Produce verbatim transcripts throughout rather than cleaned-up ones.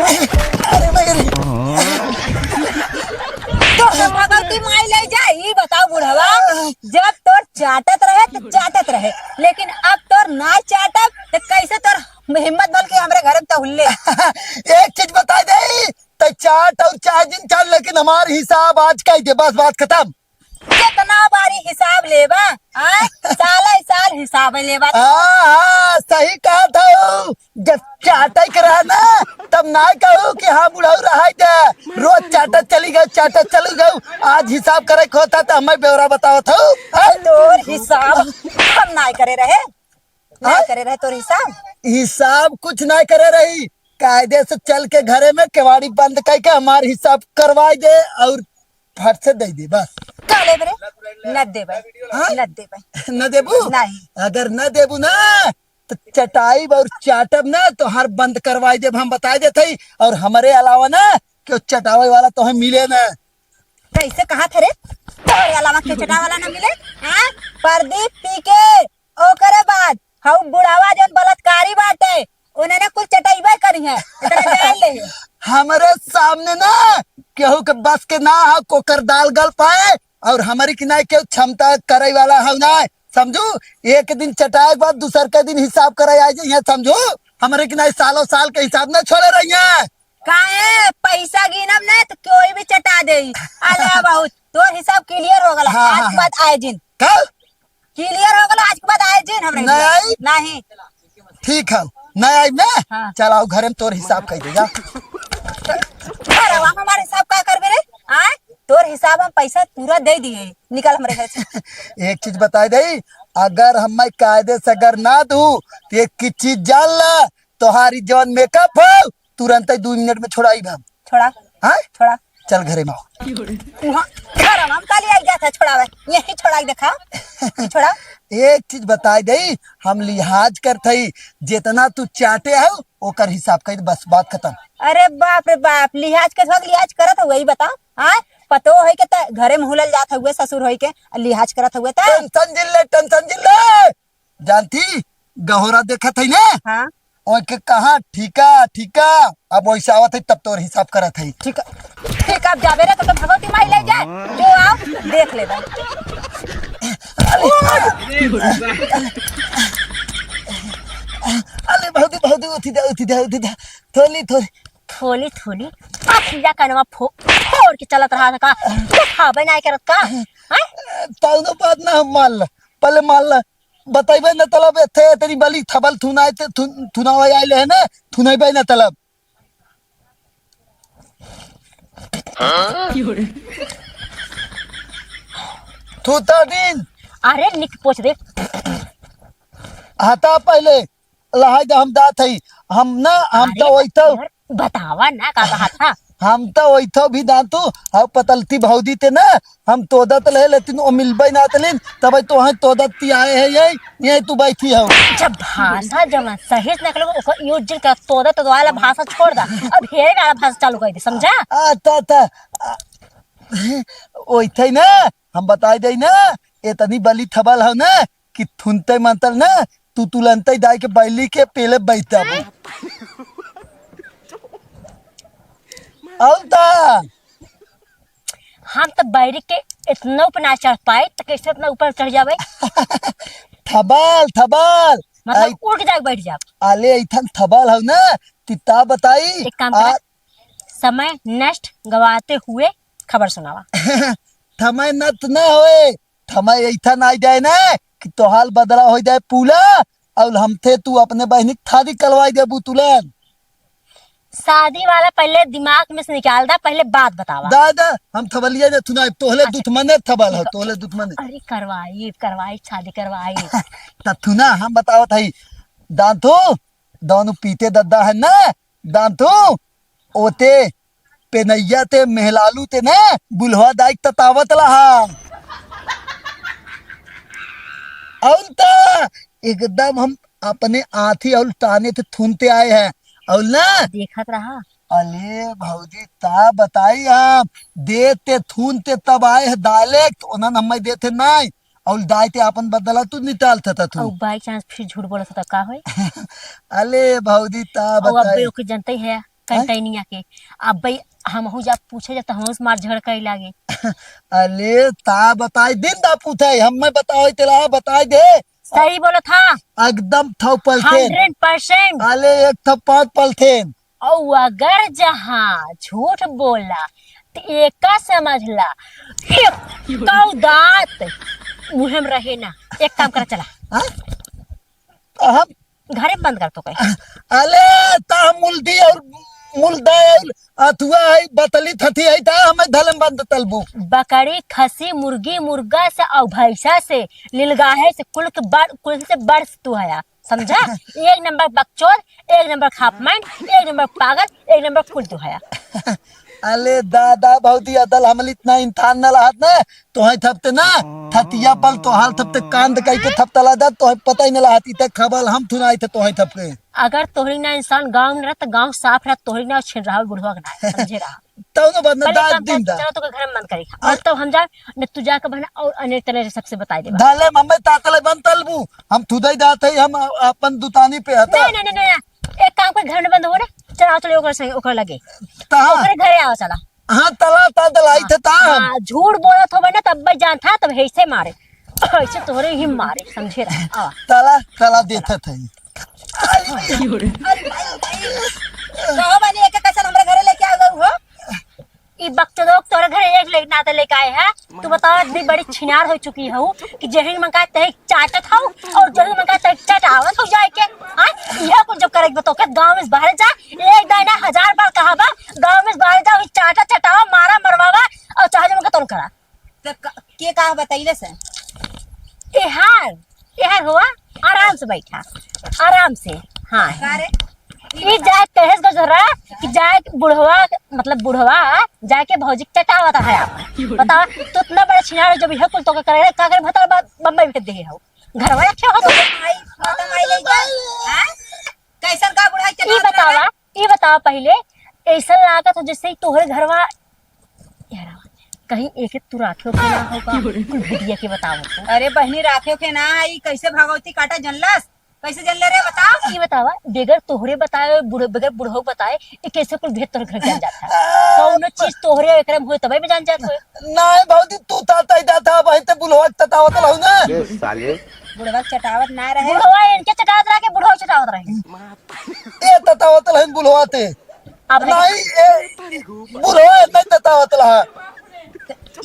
अरे भाई रे। तो भगवती माई ले जाए, ई बताओ बुढ़वा, जब तोर चाटत रहे तो चाटत रहे, लेकिन अब तोर ना चाटब तो कैसे तोर हिम्मत बल के हमरे घर में तहुल्ले? एक चीज बताई दे, तो चाट और चाहे जिन चाट, लेकिन हमार हिसाब आज कई दे, बस बात खत्म। कितना बारी हिसाब लेबा? आय, साल ही साल हिसाब लेबा। हाँ, हाँ, सही कहा था। जब चाटे के रहा ना, तब ना कहू कि हाँ बुढ़ऊ रहाई दे, रोज चाटत चली गऊ, चाटत चली गऊ। आज हिसाब करे के होता तो हमें ब्यौरा बतावत हो। हाँ? तोर हिसाब हम ना करे रहे, ना हाँ? करे रहे तोर हिसाब। हिसाब कुछ ना करे रही, कायदे से चल के घरे में केवाड़ी बंद करके हमार हिसाब करवाई दे और फट से दे दे बस। का लेबे रे? न देबे। हाँ? न देबे। न देबू? नहीं। अगर न देबू ना, तो चटाई और चाटब ना, तो हर बंद करवाई देब, हम बताई देत हई। और हमरे अलावा ना, केहू चटावे वाला तोहे मिले ना। कैसे कहा थे रे? तोरे अलावा केहू चटावे वाला ना मिले? हाँ? प्रदीप पी के, ओकरे बाद हऊ बुढ़ावा जौन बलात्कारी बाटे, उन्हें ना कुल चटइबे करी है, एकरा जान ले। हमरे सामने ना केहू के बस के ना है कोकर दाल गल पाए, और हमरे की ना केहू क्षमता करे वाला है ना, समझू? एक दिन चटाए के बाद दूसर के दिन हिसाब करे आ जाइए, समझू? हमरे की ना सालों साल के हिसाब ना छोड़े रही है। काहे पैसा गिनब ना तो कोई भी चटा दे। अले बहुत तोर हिसाब क्लियर हो गला। हाँ, आज हाँ, के बाद आए जिन। का? क्लियर हो गला, आज के बाद आए जिन हमरे नहीं घर। आई? नहीं। ठीक है, नहीं आई ना? हाँ। चल आओ घरे में तोर हिसाब कर दे जा। अरे वाह, हमारे हिसाब का करबे रे? आए? तोर हिसाब हम पैसा पूरा दे दिए, निकल हमरे घर से। एक चीज बताई दे, अगर हम मैं कायदे से अगर ना दू, तो एक की चीज जान ला, तोहारी जौन मेकअप हो, तुरंत ही दो मिनट में छोड़ाई हम। छोड़ा। हाँ? छोड़ा। चल घरे में आओ। वहाँ घर में हम काली आई जात है छोड़ावे। यही छोड़ाई देखा। छोड़ा। एक चीज बताई दई, हम लिहाज करत हई, जितना तू चाटे हो, ओकर हिसाब कर, बस बात खत्म। अरे बाप रे बाप, लिहाज के थोक लिहाज करत हो, वही बताओ। हाँ? पतो है के त घरे में हुलल जात हुए, ससुर होई के, लिहाज करत हुए त। टेंशन जिन ले, टेंशन जिन ले। जानती, गहोरा देखत है ना? हाँ। ओके कहा, "ठीका, ठीका।" अब वैसे आवत है, तब तोर हिसाब करत है। ठीक, ठीक, अब जाबे रे, तो, तो भगवती माई ले जाए। जो आओ, देख ले भाई। अरे, भौजी, भौजी, उठी दे, उठी दे, उठी दे। थोली, थोली। थोली, थोली। आ, सीधा कनवा फो-, फोड़ के चलत रहा था का? देखाबे ना करत का? हैं? तौनो बात ना, हम मान ल, पहले मान ल। बतैबे न तलब, एथे तेरी बली थबल थुनाए ते थु-, थुनावे आइले है ना, थुनैबे न तलब। थूता दिन। अरे निक पोछ दे। हटा पहले, लहाई दे हम दात हई, हम ना, हम अरे तो वही तो यार, बतावा ना का कहा था। हम तो वही तो भी दांतू, अब पतलती भौजी ते ना, हम तोदत ले लेतिन, ओ मिलबे ना तलिन, तब तो हैं तोदत ती आए है यही, यही तू बैठी हो। जब भाषा जवन सही से निकलो, ओकर use जिन कर तोदत तो वाला भाषा छोड़ दा। अब हेरे वाला भाषा चालू कर दे, समझा? आ, ता, ता, आ, ओई थे ना, हम बताई दे ना, इतनी बली थबल हो ना, कि थुनते मंतल ना, तू तुलंते दाई के बैली के पेले बैठा। अउर ता? हम तो बैरी के इतना ऊपर ना चढ़ पाए, तो कैसे इतना ऊपर चढ़ जावे? थबल, थबल। मतलब आई उड़ के जाके बैठ जाब। आले ऐथन थबल हौ ना, ती ता बताई। एक काम आ- करा, समय नष्ट गवाते हुए खबर सुनावा। थमय नत ना होए, थमय ऐथन आ जाए ना कि तोहाल बदला हो जाए पूला, और हम थे तू अपने बहनी के थादी कलवाई देबू तुलन। शादी वाला पहले दिमाग में से निकाल दा, पहले बात बतावा। दा, दा, हम थबलिया ने थुनाई, तोहले अच्छा। दुश्मने थबल हो, ठीक है। तोहले दुश्मने। अरे करवाई, करवाई, शादी करवाई। त थुना, हम बतावत हई, दांतू, दोनों पीते दद्दा है ना, दांतू, ओते, पेनैया ते, मेहलालू ते ना, बुल्हवा दाई के ततावत लहा। अउल त, एकदम हम अपने आथी अउल ताने ते थुनते आए हैं। अउल ना? देखत रहा। अले भौजी, ता बताई हम, देते थून ते तब आए है direct, उन्हन हमें देते नाई, अउल दाई ते आपन बदला तू निकाल था, था तू। और by chance फिर झूठ बोला था, तो का होए? अले भौजी, ता और अब बताई। ओके जनते ही है, कंटैनिया के। अब भाई, हमहू जब पूछे जब तो हमहू से मार झगड़ करे लागे। अले, ता बताई दिन दा पूछे, हमें बताओ तेला बताई दे। सही बोलत हा। एकदम थौ पलथेन। हंड्रेड परसेंट। अले, एक थौ पाँच पलथेन। और अगर जहाँ झूठ बोला, तो एका समझ ला, एक कौ दांत मुँह में रहे ना। एक काम कर, चला। हाँ? हम घरे बंद कर तो कहे। अले, ता मुलदी और मुलदा और अथुआ है, बतली थथी है, ता हमें धलम बंद तलबू। बकरी, खसी, मुर्गी, मुर्गा से और भैंसा से, नीलगाहे से, कुल के बड़, कुल से बड़ तू हया, समझा? एक नंबर बकचोद, एक नंबर खापमैन, एक नंबर पागल, एक नंबर कुल तू हया। अले दादा, भौजी, अदल हमल इतना इंसान न रहत ना, तोहे थपते ना, थतिया पल तोहार थपते कांद कई के थपतला जात, तोहे पता ही न रहत, इते खबल हम थुनाई थे तोहे थपके। अगर तोहरी ना इंसान गाँव में रहत, गाँव साफ रहत, तोहरी ना छिन रहा बुढ़वा के ना, समझे रहा। तब न बंद पहले दाद काम दिन कर, दा। चलो तो घर में बंद करी। और तब हम जा, न तू जाके बहना और अनेक तरह से सबसे बताई देबा। धाले मम्मी तातले बंद तलबू, हम थुदई दात है, हम अपन दुतानी पे हता। नहीं, नहीं, नहीं, नहीं, एक काम कर, घर में बंद हो रे, चला चलो ओकर संग, ओकर लगे। ता ओकरे घरे आवा चला। हाँ, तला, ता दलाई थे ता। हाँ, झूठ बोलत होबे ना, तब भाई जान था, तब ऐसे मारे, ऐसे तोहरे ही मारे, समझे रहा। आवा। तला, तला देते थे। अरे भाई, अरे भाई, भाई। कहो बनी, एक कैसन हमरे घरे लेके आ गए हो? ई बकचोदोक तोरे घरे एक लेके नाते लेके आए हैं। तू बताओ, इतनी बड़ी छिनार हो चुकी हो कि जही मन का तही चाटत हो और जही मन का तही चटावत हो जाए के। हाँ, यह कुछ जब करे बताओ के गाँव में बाहर जा, एक दाना हजार बार कहा बा, गाँव में बाहर जा, वही चाटा चटावा, मारा मरवावा और चाहे जो मन का तोन करा। तो क-, के का बतैले से? एहार, एहार हुआ, आराम से बैठा, आराम से। हाँ। का रे? ई जाए कहेस गजरा कि जाए बुढ़वा, मतलब बुढ़वा जाके भौजी के चटावत है आप। बतावा, तू इतना बड़ा छिनार हो, जब यह कुल तो करे, का करे भतार बा-, बम्बई भेज दे हो। घरवा रखे हो तो। माई, माता माई ले जा। हाँ? कैसन का बुढ़ाई के ई बात बतावा, रहे? ई बतावा पहिले, ऐसा लागत हो जैसे ही तोहरे घरवा, यार, कहीं एक एक तू राखे हो के ना होगा, कुल भिडिया के बताओ तो। अरे बहनी, राखे हो के ना, ई कैसे भगवती काटा जनलस? कैसे जनले रे, बताओ? ई बतावा, बगैर तोहरे बताए, बूढ़-, बगैर बुढ़ऊ बताए, ई कैसे कुल भेद तोहरे घर जान जात है? कौनो चीज तोहरे एकरे में होए तबे में जान जात होए। नाय भौजी, तू ता तै दा था, वहीं ते बुढ़वा के ततावत रहू ना। बे साले। बुढ़वा के चटावत ना रहे। बुढ़वा इनके चटावत रहे कि बुढ़वा के चटावत रहे? ए ततावत रहन बुढ़वा ते। अब नहीं। नहीं, ए, बुढ़वा नहीं ततावत रहा।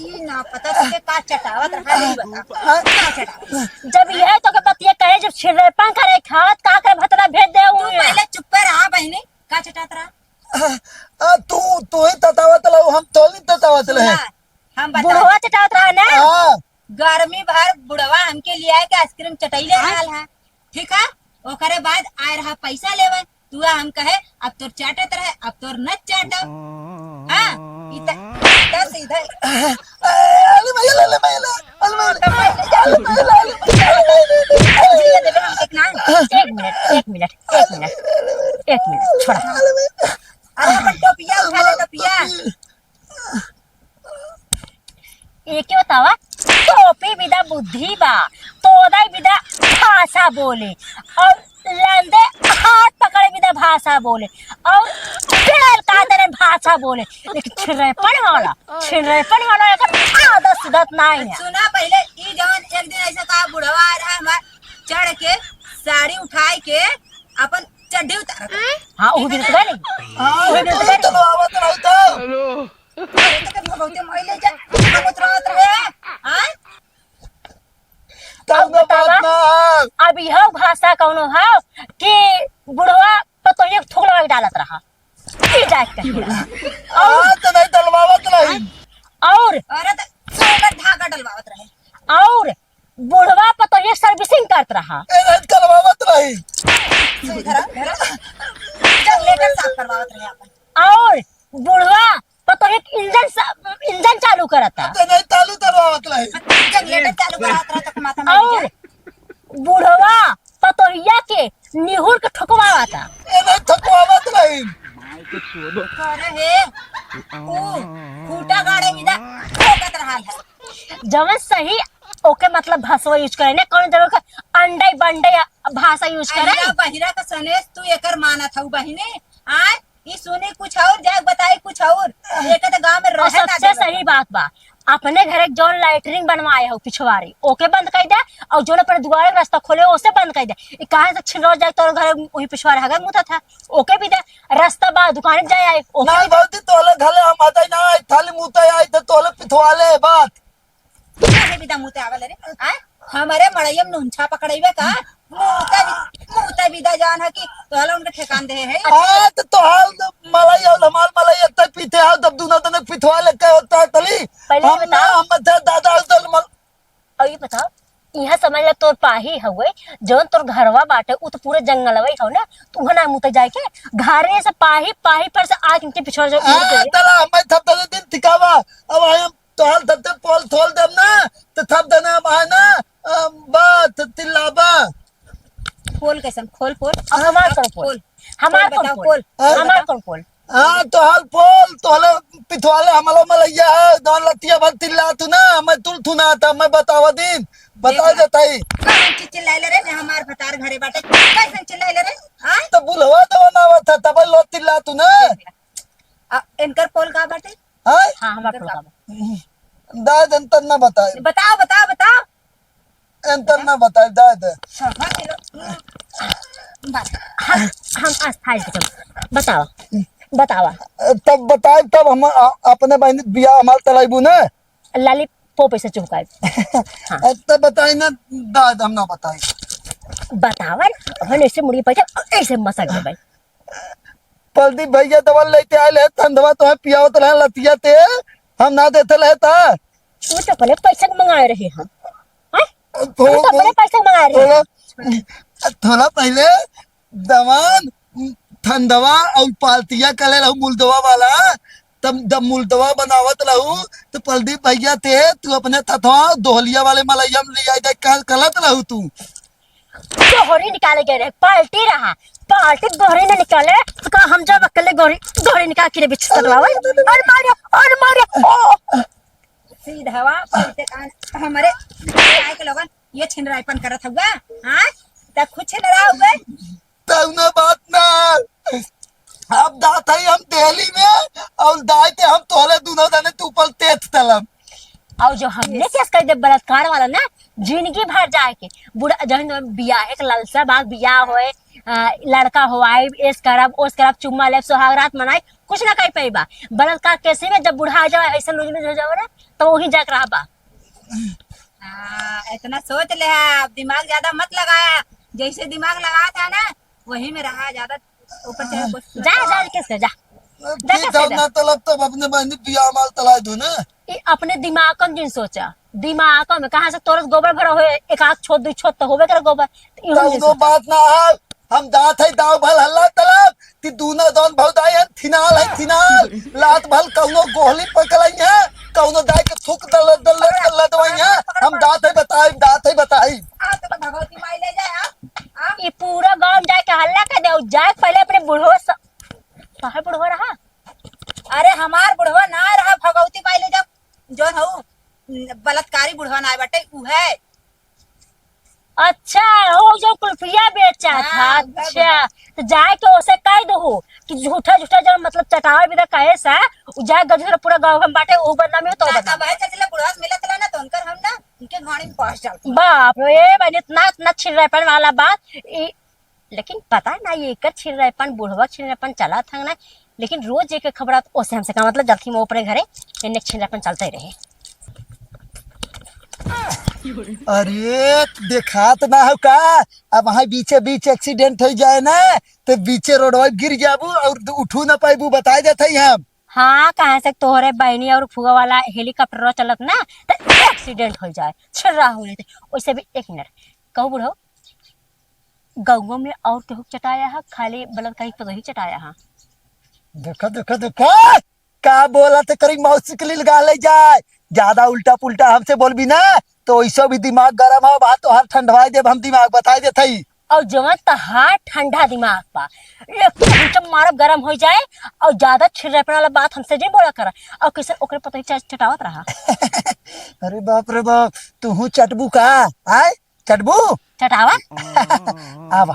ई ना पता तुके का चटावत रहा, नहीं बता। हाँ? का चटावत? जब यह तो के बतिया कहे, जब छिड़ेपन करे, खावत का करे, भतरा भेज दे तू हुए। पहले चुप्पे रहा बहिनी, का चटात रहा? आ, तू, तू ही ततावत रहो, हम तो नहीं ततावत रहे। सुना, हम बता बुढ़वा चटावत रहा ना? हाँ। गर्मी भर बुढ़वा हमके लियाए के आइसक्रीम चटैले हाँ। रहल है, ठीक है? ओकरे बाद आए रहा पैसा लेवे, तू हम कहे, "अब तोर चाटत रहे, अब तोर न चाटब।" हाँ, ई त, ई त सीधे। अरे भैया, ले ले भैया, ले, अरे भैया, ले, अरे भैया, ले, अरे भैया, ले, ले, ले, ले। जिया देबे हमके ना। एक मिनट, एक मिनट, एक मिनट, एक मिनट, छोड़ा। अरे अपन टोपिया उठा ले, टोपिया। एके बतावा, टोपी बिदा बुद्धि बा, तोदई बिदा भाषा बोले, और लंदे हाथ पकड़े बिदा भाषा बोले, और बेल काटने भाषा बोले, लेकिन छिड़ेपन वाला, छिड़ेपन वाला एकर आदत सुधत नाहीं है। सुना पहिले, ई जवन एक दिन ऐसा कहा बुढ़वा आ रहा हमार, चढ़ के साड़ी उठाए के अपन चड्ढी उतारत रहा। हाँ, वो दिन तो नहीं। हाँ, वो दिन तो तू नहीं। चलो आवत रही तो। अरे, तो कभी बहुते महिले जा, हम उतरावत रहे, हाँ? तब अब ना बात बतावा, ना। अब यह भाषा कौनो है कि बुढ़वा पतोहिया के थूक लगा के डालत रहा। ई जात के। और हाँ, तो नहीं डलवावत रही। और अरे, तो सोलर धागा डलवावत रहे। और बुढ़वा पतोहिया servicing करत रहा। ए, नहीं डलवावत रही। सो इधर आ, इधर आ। जनरेटर साफ करवावत रहे अपन। और बुढ़वा पतोहिया के इंजन सा-, इंजन चालू करता। तो नहीं चालू करवावत रही। जनरेटर चालू करवावत रहा तो माता मारी और जाए। बुढ़वा पतोहिया के निहुर के ठोकवावता। ए, नहीं ठोकवावत रही। करे हे, ऊ खूंटा गाड़े बिना ठोकत रहल है। जवन सही ओके मतलब भाषा use करे, ने कौन जरूर के अंडे बंडे भाषा use करे। अहिरा बहिरा का सनेस तू एकर मानत हऊ बहिनी, आय? ई सुनी कुछ और, जाए बताई कुछ और। ये के तो गाँव में और रहे ना सबसे देवे। सही बात बा, अपने घरे जौन लैट्रिन बनवाए हो पिछवारी, ओके बंद कर दे, और जौन अपने दुआरे के रास्ता खोले, ओसे बंद कर दे। ई काहे से छिनरो जाए तोर घरे वही पिछवारे हगे मुता था, ओके भी दे। रास्ता बा दुकान जाए आए, ओके ना भी दे। भौजी, तोले घरे हम आते ना, आई थाली मुता आई तो तोले पिथवाले बात। काहे बिदा मुँह ते आवल रे? आय? हमरे मड़ैया में नून छापा कड़ैबे का? मुँह ते बि-, मुँह ते बिदा जान है कि तोहला उनके ठेकान दे है। हाँ, तो तोहाल तो मलाई और हमार मलाई इतना पीते हाल, तब दूना तने पिथवा ले के होता है तली। पहले ये हम ना, बताओ। हम तो दादा उधर मल- और ये बताओ, यहाँ समझ ला तोर पाही हवे, जौन तोर घरवा बाटे, उ तो पूरे जंगलवा ही हौ ना, तू उहाँ ना मुते जाए के, घरे से पाही, पाही पर से आके इनके पिछवा से उड़ आ, गए। तला, हमें थप दिन ठिकावा, अब हम तोहार धरते पोल थोल देब ना, तो थप देना हम आए ना, अ, बा, त-, तिल्लाबा। पोल कैसन? खोल, पोल। अब हमार कौन पोल? खोल। हमार खोल, कौन बताओ, पोल? खोल। हाँ? हमार कौन पोल? हाँ, तोहार पोल, तोहले पिथवाले हमलो मलैया है, दौन लतिया भर तिल्ला तू ना, मैं तुल थुना था, मैं बतावा दिन, बता देख। देता ही। कौन चीज चिल्लाए ले रे, जे हमार भतार घरे बाटे, कैसन चिल्लाए ले रे? हाँ? तो बुलवा तो ना था, तब लो तिल्ला तू ना। देख ले। आ, इनकर पोल का बाटे? हाँ? हाँ, हमार इनकर पोल का का बाटे? दाद अंतर ना बताए। बताओ, बताओ, बताओ। अंतर ना बताए, दाद। हाँ, हाँ, चलो। बस। हम, हम आज फाइल खत्म। बताओ, बताओ। तब बताए, तब हम अ-, अपने बहन बिया हमार तलाइबू ना। लाली पो पैसा चुकाए। हाँ। तब बताए ना, दाद हम ना बताए। बतावा ना, अपन ऐसे मुड़ी पैसा, ऐसे मसक दे भाई। प्रदीप भैया दवा लेते आए ले, ठंडवा तो है पियावत रहे लतिया ते, हम ना देते ले ता। वो तो अपने पैसा के मंगाए रहे हम। हैं? तो वो तो अपने पैसा के मंगाए रहे थोड़ा, हम। थोड़ा पहले दवान ठंडवा और पालतिया कले रहू मुलदवा वाला, तब जब मुलदवा बनावत रहू, तो प्रदीप भैया ते तू अपने थथवा दोहलिया वाले मलैया में ले आए, कल कलत रहू तू। गोहरी निकाले गए रहे, पार्टी रहा, पार्टी गोहरी न निकाले, तो का हम जब अकेले गोहरी, गोहरी निकाल के बिछ सकलावे? अरे मारे, अरे मारे, ओ! सीधवा, पैसे कान, हमरे आए के लोगन, ये छिनराईपन करत हुआ, हाँ? त खुद छिनरा हुए? तौनो बात ना, अब दात है हम दिल्ली में, और दाए ते हम तोहरे दोनों जने तू पर तेथ तलब। और जो हमने केस कर दे बलात्कार वाला ना, जिंदगी भर जाए के, बूढ़ा, जहन जहन बियाहे के लालसा बा, बियाह होए, आ, लड़का हो आई, एस करब, ओस करब, चुम्मा लेब, सुहाग रात मनाई, कुछ ना कर पाइबा। बलात्कार केस में जब बूढ़ा आ जाओ, ऐसा लूज लूज हो जाओ ना, तो वहीं जाके रहबा। हाँ, इतना सोच ले है, अब दिमाग ज्यादा मत लगाया, जैसे दिमाग लगाया था ना, वही में रहा, ज्यादा ऊपर चढ़ के कुछ जा, जा, किस कर, जा। जा, ठीक किस है, कर, जा। ना तलब तब अपने बहनी बियाह माल तलाए दो ना। ई अपने दिमाग कम जिन सोचा, दिमाग कम, कहाँ से तोरस गोबर भरा होए, एक आध छोट, दुई छोट तो होबे करे गोबर, तो इहो जिन कौनो सोचा। बात ना है, हम दात है दाव भल हल्ला तलब, ती दूना दौन भौदाई है, थिनाल है, थिनाल, लात भल कौनो गोहली पकड़ाई है, कौनो दाई के थूक दल, दल, दल, दल दवाई है, हम दात है बताई, दात है बताई। आ, तो भगवती माई ले जाए, आ, आ। ई पूरा गांव जाए के हल्ला कर दे, जाए पहले अपने बूढ़ो स-, काहे बुढ़वा रहा? अरे हमार बुढ़वा ना रहा, भगवती माई ले जा, जौन हऊ बलात्कारी बुढ़वा ना बाटे, उ है। अच्छा, हो जो कुल्फिया बेचा था, हाँ, उधर अच्छा, तो जाए के ओसे कह दो कि झूठा, झूठा जो मतलब चटावे बिना कहे सा, उ जाए गजूर पूरा गांव में बाटे, उ बदनामी हो तो ना, बदनामी। तब है, चचला बुढ़वा से मिलत रहा ना, तो उनकर हम ना, उनके घाणी में पहुंच जाते। बाप रे, ए बहन, इतना, इतना छिर्रापन वाला बात, ई लेकिन पता ना ये एकर छिर्रापन, बुढ़वा छिर्रापन चला था ना, लेकिन रोज एक खबर आत, ओसे हमसे का मतलब, जब थी मैं ऊपरे घरे, इन्ने छिर्रापन चलते रहे। अरे, देखात ना हो का? अब वहाँ बीचे बीच एक्सीडेंट हो जाए ना, तो बीचे रोडवा गिर जाबू और उठू ना पाइबू, बताए देते ही हम। हाँ, कहाँ से तोहरे बहनी और फुआ वाला हेलीकॉप्टर चलत ना, तो एक्सीडेंट हो जाए, छिर्रा हो जाते। वैसे भी एक मिनट, कहू बुढ़ऊ, गौवा में और केहू के चटाया है, खाली बलात्कारी पतोही के चटाया है? देखा, देखा, देखा, का बोला थे करी मौसी के लिए लगा ले जाए। ज्यादा उल्टा पुल्टा हमसे बोलबी ना, तो ऐसा भी दिमाग गरम है, बात तो हर ठंडवाई देब हम, दिमाग बताई देत हई। और जवन तहार ठंडा दिमाग बा, एक तो हमसे मारब गरम हो जाए, और ज्यादा छिर्रापन वाला बात हमसे नहीं बोला करा। और कैसे ओकरे पतोही च-, चटावत रहा। अरे बाप रे बाप, तू चटबू का? आय? चटबू? चटावा? आवा,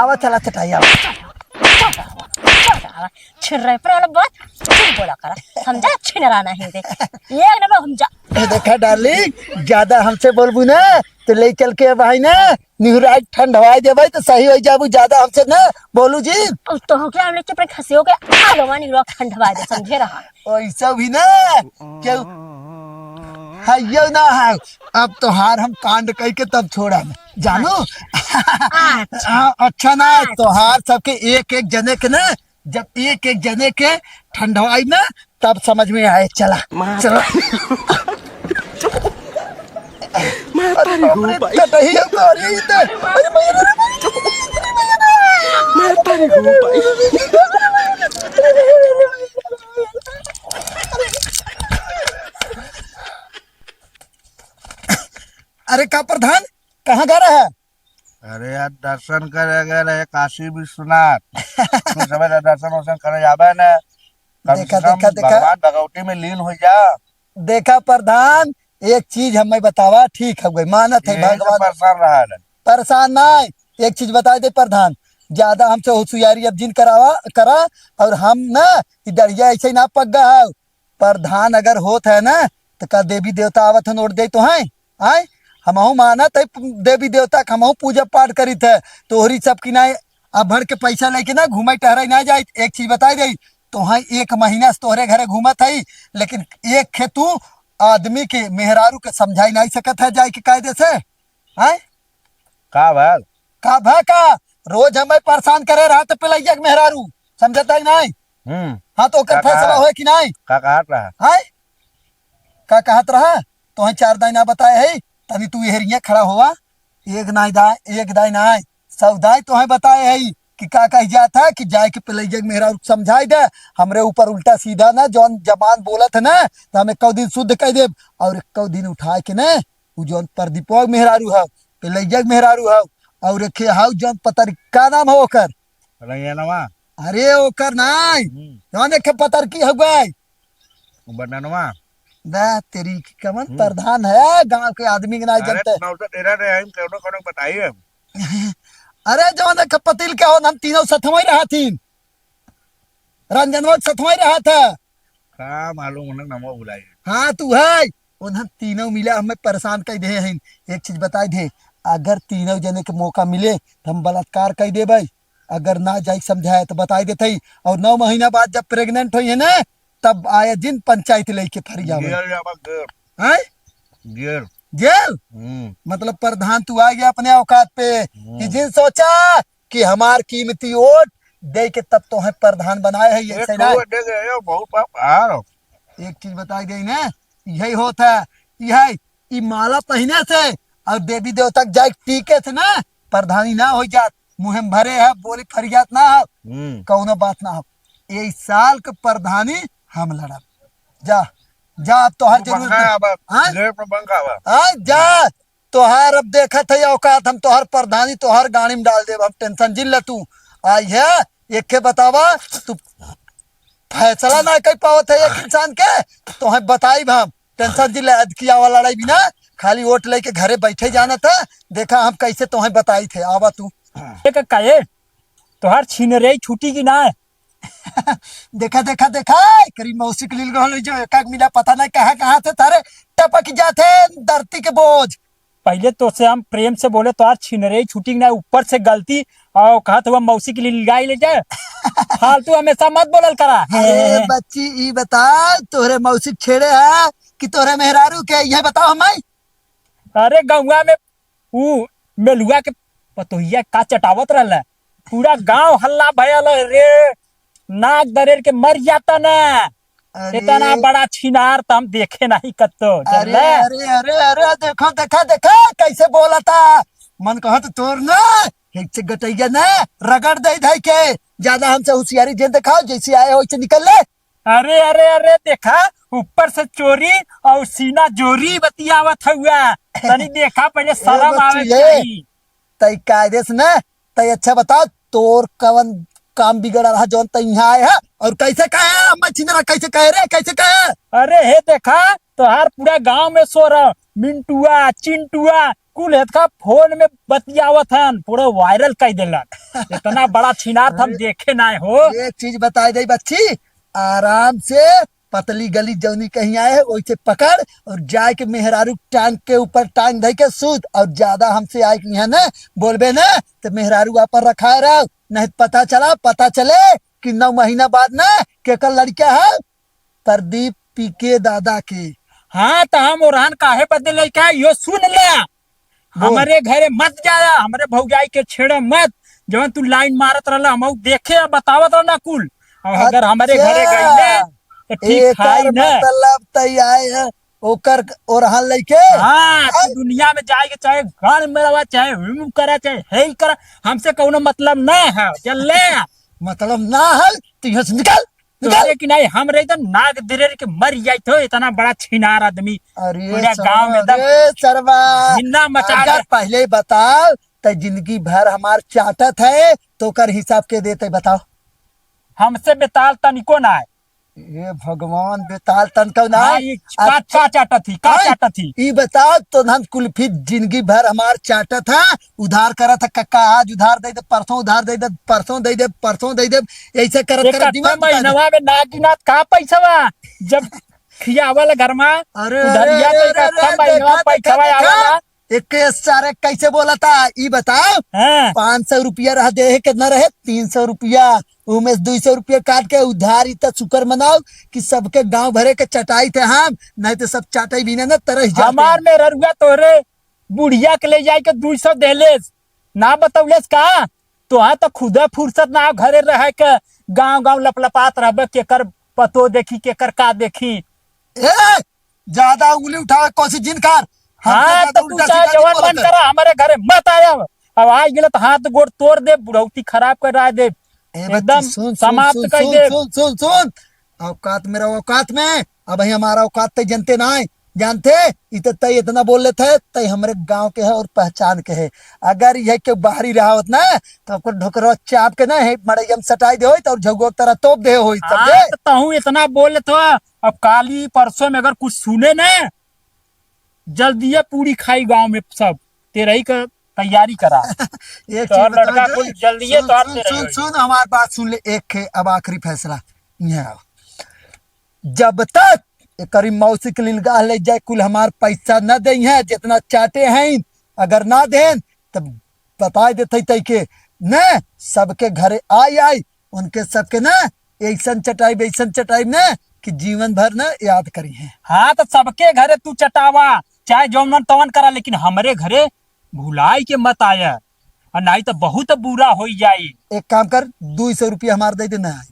आवा, चला चटाई, आवा। चटावा, चटावा। आवा, छिनरा पर वाला बात नहीं बोला करा, समझा? छिनरा नहीं दे, एक नंबर हम जा। ए, देखा डार्लिंग, ज्यादा हमसे बोलबू ना तो ले चल के भाई ना निहुराई ठंडवाई देबै तो सही हो जाबू। ज्यादा हमसे ना बोलू जी। अब तो हो क्या, हमने अपने खसियों के आगवा निहुरा ठंडवाई दे, समझे रहा। वैसा भी ना क्यों हइयो ना है। अब तोहार हम कांड कई के तब छोड़ा ना, जानू। अच्छा। हाँ, अच्छा ना, तोहार सबके एक एक जने के ना, जब एक एक जने के ठंडवाई ना, तब समझ में आए। चला, मार चला। मार तारी हो भाई। कटही हो तोरी तो। अरे, मार तारी हो भाई। अरे का प्रधान, कहाँ गा रहा है? अरे यार, दर्शन करे गए रहे काशी विश्वनाथ। तू समय दर्शन वर्शन करे जाबे न, कम देखा, से कम देखा, देखा। भगवान भगवती में लीन हो जा। देखा प्रधान, एक चीज हमें बतावा, ठीक हो गई, मानत है ये से भगवान। परेशान रहा है। परेशान ना, एक चीज बता दे प्रधान, ज्यादा हमसे होशियारी अब जिन करावा करा, और हम ना ई दढ़िया ऐसे ही ना पक गया है। प्रधान अगर होत है ना, तो का देवी देवता आवत है नोट दे तो हैं? आय, हमहू मानत है देवी देवता के, हमहू पूजा पाठ करित है। तोहरी सब की ना अभड़ के पैसा लेके ना घूमे टहरे ना जाए। एक चीज बताई दे, तो हैं एक महीना से तोहरे घरे घूमत है, लेकिन एक खे तू आदमी के मेहरारू के समझाई नहीं सकत है जाए के कायदे से। हैं? का भल? का भा का? रोज हमें परेशान करे रहा तो पिलैया के मेहरारू, समझता ही नहीं। हम्म। हाँ, तो ओकर का फैसला कहा? होए कि नहीं? का कहत रहा? हैं? का कहत रहा? तो हैं चार दाई ना बताए है, तनी तू हेरिया खड़ा होवा। एक नाई दाई, एक दाई नाई, सौ दाई तो हैं बताए है कि का कही जात है कि जाए के पिलैया के मेहरारू समझाई दे। हमरे ऊपर उल्टा सीधा ना जौन जबान बोलत है ना, तो हम एको दिन शुद्ध कह देब और एको दिन उठाए के ना उ जौन प्रदीपवा के मेहरारू हौ, पिलैया के मेहरारू हौ, और एक हौ जौन पतरकी, का नाम हौ ओकर? रंजनवा। अरे ओकर नाई, हम्म। जौन एक पतरकी हौ गई। उ बदनवा। बे तेरी की कमन हम्म। प्रधान है, गांव के आदमी के नाई अरे जानते। नौसा तेरा रे, हम कौनो कौनो बताई हम। अरे जौन एक पतिल के हो, हम तीनों सथमई रहा थीन। रंजनवा के सथमई रहा था। का मालूम, उन्हें नमो भुलाई। हाँ, तू है। उन्हें तीनों मिला हमें परेशान कर दे हैं। एक चीज बताई दे, अगर तीनों जने के मौका मिले, तो हम बलात्कार कर देबै। अगर ना जाई समझाए, तो बताई देते ही। और नौ महीना बाद जब प्रेग्नेंट होई है ना, तब आए दिन पंचायत लेके फरी जावे। जेल जावा, जेल। हैं? जेल। जेल? हम्म। मतलब प्रधान तू आ गया अपने औकात पे, हम्म। कि जिन सोचा कि हमार कीमती वोट दे के तब तोहे प्रधान बनाए है, ये एक सही ना? वोट दे गए, ये बहुत पाप आ रहा। एक चीज बताई गई ना, यही होत है, यही, ई माला पहने से और देवी देवता के जाए टीके से ना, प्रधानी ना हो जात, मुँह में भरे है, बोली फरियाद ना हो, हम्म। कौनो बात ना हो। ये साल के प्रधानी हम लड़ब। जा, जा, अब तोहार तू जरूरत पंखा ना। आवा, हाँ? जेल में पंखा आवा। हाँ, जा, तोहार अब देखत है औकात, हम तोहार प्रधानी तोहार गाड़ी में डाल देब, हम टेंशन जिन ले तू। आई है, एक के बतावा, तू फैसला ना कर पावत है एक इंसान के, तोहे बताई हम, टेंशन जिन ले, अदकी आवा लड़ाई बिना, खाली वोट लेके घरे बैठे जाना था, देखा हम कैसे तोहे बताई थे, आवा तू। एक कहे, तोहार छिनरई छूटी कि ना? देखा, देखा, देखा, करी मौसी के लील गहल जो एक एक मिला, पता नहीं कहाँ, कहाँ से तारे टपक जाते धरती के बोझ। पहले तो से हम प्रेम से बोले, "तोहार छिनरे छूटी ना, ऊपर से गलती, और कहत हुआ मौसी के लिए गाय ले जाए।" फालतू हमेशा मत बोलल करा। अरे बच्ची, ई बताओ, तोहरे मौसी के छेड़े है कि तोहरे मेहरारू के, यह बताओ हमें। अरे गौवा में ऊ मेलुआ के पतोहिया का चटावत रहल, पूरा गांव हल्ला भयल रे, नाक दरेर के मर जाता ना। अरे। इतना बड़ा छिनार त हम देखे नहीं कत्तो, अरे, जानला? अरे, अरे, अरे, देखो, देखा, देखा, कैसे बोलता। मन कहत तोर ना, एक से गटैया ना, रगड़ दे धई के। ज्यादा हमसे होशियारी जिन देखाओ, जैसे आए हो वैसे निकल ले। अरे, अरे, अरे, देखा, ऊपर से चोरी और सीना जोरी बतियावत हुआ। तनी देखा, पहले ए शर्म आवे बच्ची, ए, चाहिए। तई कायदे से ना, तई अच्छा बताओ, तोर कवन काम बिगड़ रहा, जौन तई यहाँ आए है? और कैसे कहे, अम्मा छिंदरा कैसे कहे रे, कैसे कहे? अरे हे देखा, तोहार पूरा गांव में शोर है, मिंटुआ, चिंटुआ, कुल हेतका फोन में बतियावत हन, पूरा वायरल कर देलन। इतना बड़ा छिनार हम अरे, देखे ना हो। एक चीज बताई दे बच्ची, आराम से पतली गली जौनी कहीं आए है, वैसे पकड़ और जाए के मेहरारू टांग के ऊपर टांग धई के सूत, और ज्यादा हमसे आए के यहाँ ना बोलबे ना, तो मेहरारू आप रखा रहो, नहीं पता चला, पता चले कि नौ महीना बाद ना केकर लड़का है, प्रदीप पीके दादा के। हाँ, तो हम ओरहन काहे बदे लइका, यो सुन ले। बोल। हमरे घरे मत जाया, हमरे भौजाई के छेड़े मत। जवन तू लाइन मारत रहला, हम देखे आ बतावत रहला कुल। और अगर हमरे घरे अच्छा, गईले, तो ठीक एकर है ना। मतलब तई आए है, ओकर ओरहन लइके। हाँ, तू हाँ। दुनिया में जाए के चाहे गान में रवा, चाहे हुम करा, चाहे हे करा, हमसे कौनो मतलब ना है, चल ले। मतलब ना है, तो यहाँ से निकल। तोहरे निकल। कि नहीं, हम रही तो नाक दिरेर के मर जाइत हो, इतना बड़ा छिनार आदमी। अरे पूरा सरवा, गांव में एकदम अरे सरवा, हिन्ना मचा अगर दे। पहले बताओ, तो जिंदगी भर हमार चाटत है, तो कर हिसाब के देते बताओ। हमसे बेताल तनिको ना है। ये भगवान, बेताल तनिको ना हाँ, है। ये का, अच्छा, का चाटत थी, का हाँ, चाटत थी? ई बताओ, तो हम कुल्फी जिंदगी भर हमार चाटत है, उधार करत है, कक्का आज उधार दे दे, परसों उधार दे दे, परसों दे दे, परसों दे दे, ऐसे करत एक करत अच्छा दिमाग खत्म। महीनवा में ना गिनात का पैसवा, जब खियावल घर में अरे, उधरिया अरे, तो एक अरे, अच्छा अरे, महीनवा देखा, देखा, पैसवा देखा। आवेला। एक के सारे कैसे बोला था, ई बताओ। हाँ। पाँच सौ रुपया रह दे है, कितना रहे? तीन सौ रुपया। उमें से दो सौ रुपया काट के उधार, इतना शुक्र मनाओ कि सबके गांव भरे के चटाई थे हम, नहीं तो सब चाटाई बिना न तरह जाते। हमार मेहररुआ तोहरे बुढ़िया के ले जाए के दो सौ देलेस, ना बतौलेस का? तोहा तो खुदे फुर्सत ना हो घरे रहे के, गांव गांव लपलपात रहबे, केकर पतो देखी, केकर का देखी। ए, ज्यादा उंगली उठावे के कोशिश जिन कर। हमसे हाँ, ज्यादा तो तू उल्टा चाहे सीधा जिन जवन मन बोलत है। करा, हमरे घरे मत आया। अब आ गेले तो हाथ गोड़ तोड़ दे, बुढ़ौती खराब कर रहा दे, ए बच्ची, एकदम सुन, सुन, समाप्त सुन, कर सुन, दे। सुन, सुन, सुन। औकात में रहो, औकात में। अब ही हमारा औकात तय जनते ना है, जानते? इ तो तय इतना बोल लेते है, तय हमरे गांव के है और पहचान के है। अगर यह के बाहरी रहा होत ना, तो आपको ढोकरवा चाप के ना है मड़ैया में सटाई दे होइत और झगुआ की तरह तोप दे होइत, हाँ, समझे? तो तहूँ इतना बोल लेत हो, अब काली परसों में अगर कुछ सुने ना, जल्दिए पूरी खाई गांव में सब, तेरही का तैयारी करा। एक चीज तोहर बताओ लड़का जो, कुल जल्दिए सुन, तोहर सुन, तेरही सुन, होई। सुन, हमार बात सुन ले, एक है अब आखिरी फैसला। यहाँ आओ। जब तक एकरी मौसी के लिलगाह ले जाए, कुल हमार पैसा न दे हैं, जितना चाटे हैं, अगर ना देन, तब बताए देते तई के, न, सबके घरे आई आई, उनके सबके ना, ऐसन चटाई, ऐसन चटाई ना, कि जीवन भर ना याद करी हैं। हाँ, तो सबके घरे तू चटावा, चाहे जौन मन तवन करा, लेकिन हमरे घरे भुलाई के मत आया, और नहीं तो बहुत बुरा हो जाई। एक काम कर, दो सौ रुपया हमार दे देना है।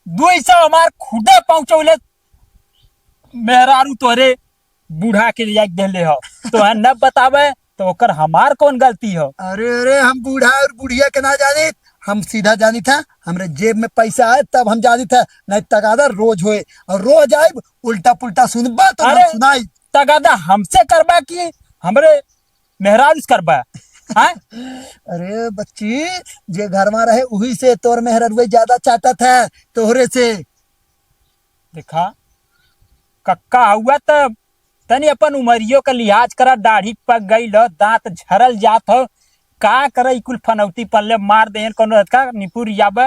दो सौ हमार खुदे पहुँचौले मेहरारू तोहरे बूढ़ा के लिया के देले हो, तो है न बतावे, तो ओकर हमार कौन गलती हो? अरे, अरे, हम बूढ़ा और बुढ़िया के ना जानित, हम सीधा जानित है, हमरे जेब में पैसा आए तब हम जानित है, नहीं तगादा रोज होए, और रोज आइब, उल्टा पुल्टा सुनबा तो हम अरे, सुनाई। तगादा हमसे करबा कि हमरे मेहरारू से करबा? हाँ? अरे बच्ची, जे घर में रहे, उही से तोर मेहरारू ज्यादा चाटत है, तोहरे से। देखा, कक्का हुआ त तनी अपन उमरियो का लिहाज करा, दाढ़ी पक गई ल, दांत झरल जात हो, का करे, ई कुल फनौती पल्ले मार देहन, कोनो का निपुर जाबे।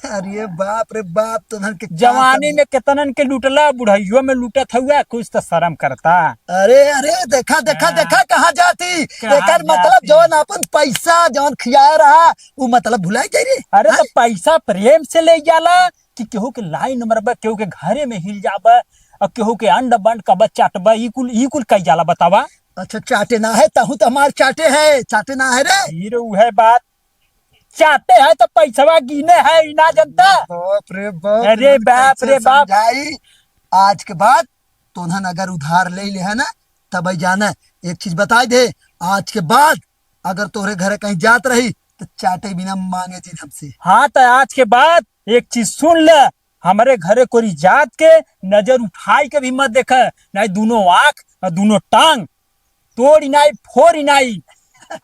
अरे बाप रे बाप, तो धन के का जवानी समझ- में केतनन के लूटला, बुढ़ैयो में लूटत हुआ, कुछ तो शर्म करता। अरे, अरे, देखा, देखा, हाँ। देखा, कहाँ जाती? कहाँ एकर मतलब जाती? जौन अपन पैसा जौन खिया रहा, वो मतलब भुलाई जाई रे। अरे, हाँ? तो पैसा प्रेम से ले जाला कि केहू के लाइन मरबा, केहू के घरे में हिल जाबा, और केहू के अंड बंड कब चाटबा, ई कुल, ई कुल कई जाला, बतावा? अच्छा, चाटे ना है, तहू तो हमार चाटे है, चाटे ना है रे। फिर उहे बात, चाटे है तो पैसवा गिने है, ई ना जनता। बाप रे बाप, अरे इन्हन बाप कैसे रे बाप। समझाई? आज के बाद तोन्हन अगर उधार ले ले है ना, तब ही जाना। एक चीज बताई दे, आज के बाद अगर तोहरे घरे कहीं जात रही, तो चाटे बिना मांगे जिन हमसे। हाँ, तो आज के बाद एक चीज सुन ले, हमरे घरे कोरी जात के नजर उठाई के भी मत देखे, नहीं दोनों आँख और दोनों टांग तोड़ी नाई, फोड़ी नाई।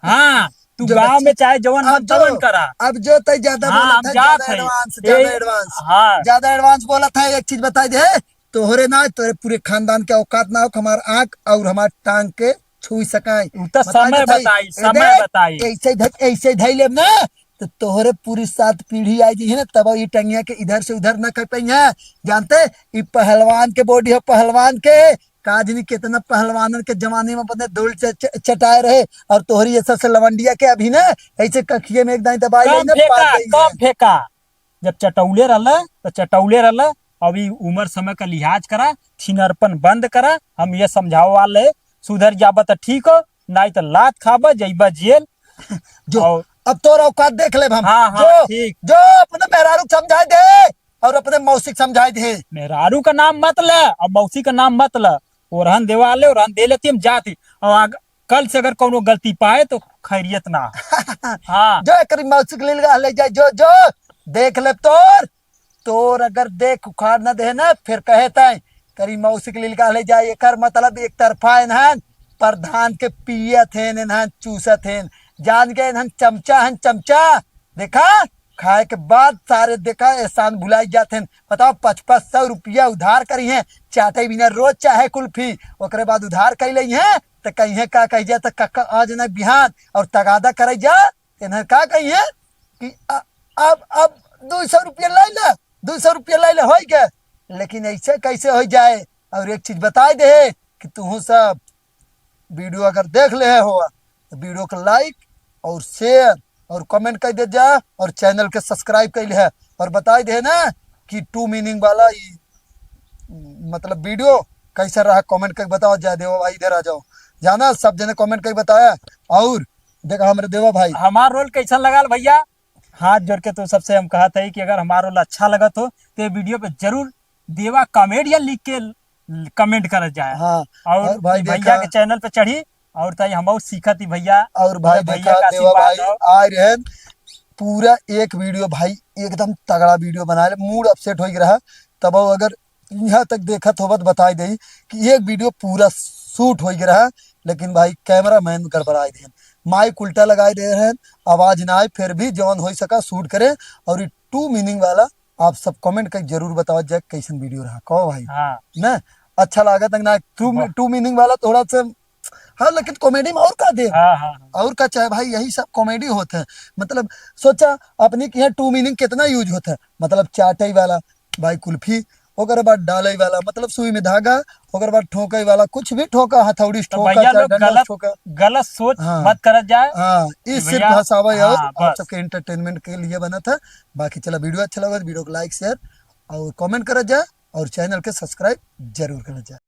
हाँ, तू जो गाँव बच्चे में चाहे जवन अब मन जो, तवन करा। अब जो तै ज्यादा हाँ, बोलत हम है, जात ज्यादा है। advance, ए, ज्यादा advance, हाँ। ज्यादा advance बोलत है। एक चीज बताई दे, तोहरे ना, तोहरे पूरे खानदान के औकात ना हो कि हमार आँख और हमार टांग के छुई सकाई। उ तो बताई समय दे भाई, बताई, ए समय देख, बताई। ऐसे धै-, ऐसे धै लेब ना, तो तोहरे पूरी सात पीढ़ी आई जी है ना, तब ई टंगिया के इधर से उधर ना कर पाई है। जानते, ई पहलवान के body है, पहलवान के। का जनी कितना पहलवानन के जमाने में अपने धूल च-, च-, चटाए रहे, और तोहरी ऐसा से लवंडिया के अभी ना, ऐसे कखिए में एक दाई दबाई कम लेंगे, फेंका, पार गई कम है। फेंका। जब चटौले रहल, तो चटौले रहल। अब ई उम्र समय का लिहाज करा, छिनरपन बंद करा। हम ये समझावे वाले, सुधर जाबा तो ठीक हो, नाई तो लात खाबा, जइबा जेल। जो, और अब तोर औकात देख लेब हम। हाँ, हाँ, जो, ठीक। जो अपने मेहरारू के समझाए दे और अपने मौसी के समझाए दे। मेहरारू का नाम मत ले और मौसी का नाम मत ले। ओरहन देवा ले, ओरहन दे लेती, हम जाती। और आग-, कल से अगर कौनो गलती पाए तो खैरियत ना। हाँ। जो एकरी मौसी के लीलगाह ले जाए, जो, जो, देख ले तोर, तोर अगर देख उखाड़ न दे ना, फिर कहे तय, करी मौसी के लीलगाह ले जाए। एकर मतलब एक तरफा इन्हन प्रधान के पियत हेन, इन्हन चूसत हेन, जान गए इन्हन चमचा हन, चमचा। देखा, खाए के बाद सारे देखा एहसान भुलाई जात हेन। बताओ, पच पच सौ रुपया उधार करी हैं, चाटे बिना रोज चाहे कुल्फी, ओकरे बाद उधार कई लई हैं, त कहीं का कही जाए, त कक्का आज ना बिहान और तगादा करे जा, इन्हें का कही है कि अ-, अब, अब दो सौ रुपया लाई ला, दो सौ रुपया लाई ला, होई के। लेकिन ऐसे कैसे हो जाए? और एक चीज बताई दे कि तुहू सब video अगर देख ले हो, तो video को like और share और comment कर दे जा, और channel के subscribe कर ले। और बताई दे ना कि two meaning वाला ई, मतलब, video कैसा रहा, comment करके बताओ। जा देवा भाई, इधर आ जाओ, जाना, सब जने comment करके बताया। और देखा हमरे देवा भाई, हमार role कैसन लगल भैया? हाथ जोड़ के तो सबसे हम कहत है कि अगर हमार role अच्छा लगत हो, तो ये video पे जरूर देवा comedian लिख के comment करत जाए। हाँ, और और भाई भैया देखा के channel पे चढ़ी, और ताई हम सीखत ही भैया, और भाई भैया देखा, का देवा आशीर्वाद भाई हो। आए रहन, पूरा एक video भाई, एकदम तगड़ा video बनाए ले, mood upset हो गया रहा। तब वो अगर यहाँ तक देखत होबत बताई दे कि एक video पूरा shoot हो गया रहा, लेकिन भाई cameraman गड़बड़ाए देन, mic उल्टा लगाए दे रहन, आवाज ना आए, फिर भी जौन हो सका shoot करे। और ये two meaning वाला आप सब comment करके जरूर बताओ जाए कैसन video रहा, कहो भाई। हाँ। ना, अच्छा लागत है ना? Two वाह। Two meaning वाला थोड़ा सा, हाँ, लेकिन comedy में और का दे? हाँ, हाँ, हाँ। और का चाहे भाई, यही सब comedy होत है। मतलब, सोचा, अपनी के यहाँ two meaning कितना use होत है, मतलब, चाटई वाला, भाई, कुल्फी, ओकर बाद डालई वाला, मतलब, सुई में धागा, ओकर बाद ठोकई वाला, कुछ भी ठोका, हथौड़ी से तो ठोका, भैया चाहे लोग डंडा से गलत, ठोका। गलत सोच हाँ। मत करत जाए हाँ, कि ई सिर्फ भैया, हंसावे और हाँ, आप बस। सबके entertainment के लिए बनत है। बाकी चला, video अच्छा लगा तो video को like, share और comment करत जाए, और channel के subscribe जरूर करत जाए।